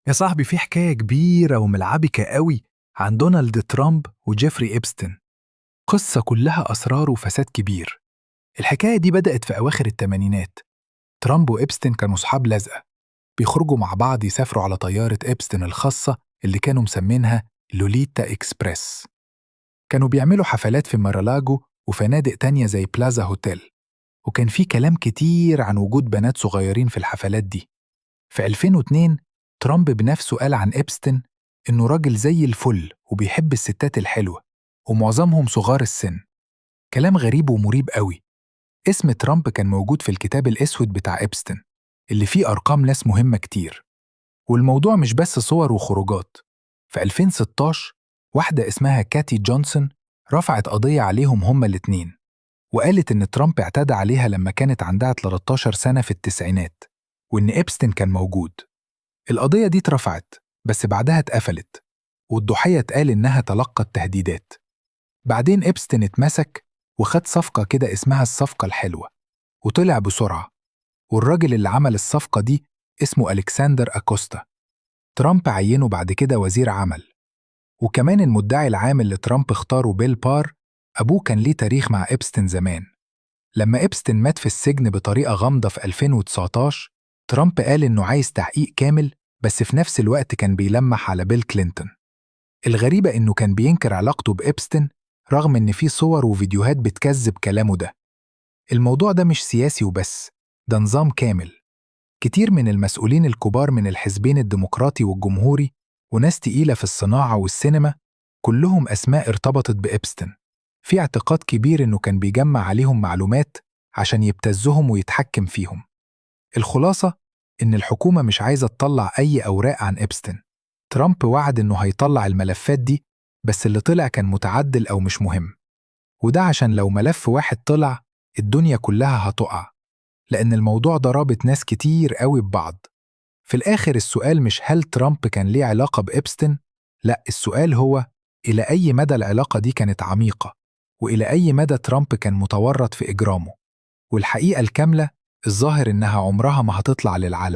يا صاحبي، في حكاية كبيرة وملعبكة قوي عن دونالد ترامب وجيفري إبستن. قصة كلها أسرار وفساد كبير. الحكاية دي بدأت في أواخر الثمانينات. ترامب وإبستن كانوا صحاب لزقة، بيخرجوا مع بعض، يسافروا على طيارة إبستن الخاصة اللي كانوا مسمينها لوليتا إكسبريس. كانوا بيعملوا حفلات في مارالاجو وفنادق تانية زي بلازا هوتيل، وكان في كلام كتير عن وجود بنات صغيرين في الحفلات دي. في 2002 ترامب بنفسه قال عن إبستن إنه راجل زي الفل وبيحب الستات الحلوة ومعظمهم صغار السن. كلام غريب ومريب قوي. اسم ترامب كان موجود في الكتاب الأسود بتاع إبستن اللي فيه أرقام ناس مهمة كتير. والموضوع مش بس صور وخروجات. في 2016 واحدة اسمها كاتي جونسون رفعت قضية عليهم هما الاتنين، وقالت إن ترامب اعتدى عليها لما كانت عندها 13 سنة في التسعينات، وإن إبستن كان موجود. القضية دي اترفعت بس بعدها اتقفلت، والضحية اتقال إنها تلقت تهديدات. بعدين إبستن اتمسك وخد صفقة كده اسمها الصفقة الحلوة، وطلع بسرعة. والراجل اللي عمل الصفقة دي اسمه ألكسندر أكوستا. ترامب عينه بعد كده وزير عمل. وكمان المدعي العام اللي ترامب اختاره بيل بار، أبوه كان ليه تاريخ مع إبستن زمان. لما إبستن مات في السجن بطريقة غامضة في 2019، ترامب قال إنه عايز تحقيق كامل، بس في نفس الوقت كان بيلمح على بيل كلينتون. الغريبة إنه كان بينكر علاقته بإبستن رغم إن في صور وفيديوهات بتكذب كلامه ده. الموضوع ده مش سياسي وبس، ده نظام كامل. كتير من المسؤولين الكبار من الحزبين الديمقراطي والجمهوري وناس تقيلة في الصناعة والسينما كلهم أسماء ارتبطت بإبستن. في اعتقاد كبير إنه كان بيجمع عليهم معلومات عشان يبتزهم ويتحكم فيهم. الخلاصة إن الحكومة مش عايزة تطلع أي أوراق عن إبستن. ترامب وعد إنه هيطلع الملفات دي، بس اللي طلع كان متعدل أو مش مهم. وده عشان لو ملف واحد طلع الدنيا كلها هتقع، لأن الموضوع ده رابط ناس كتير قوي ببعض. في الآخر السؤال مش هل ترامب كان ليه علاقة بإبستن؟ لا، السؤال هو إلى أي مدى العلاقة دي كانت عميقة، وإلى أي مدى ترامب كان متورط في إجرامه. والحقيقة الكاملة الظاهر إنها عمرها ما هتطلع للعلن.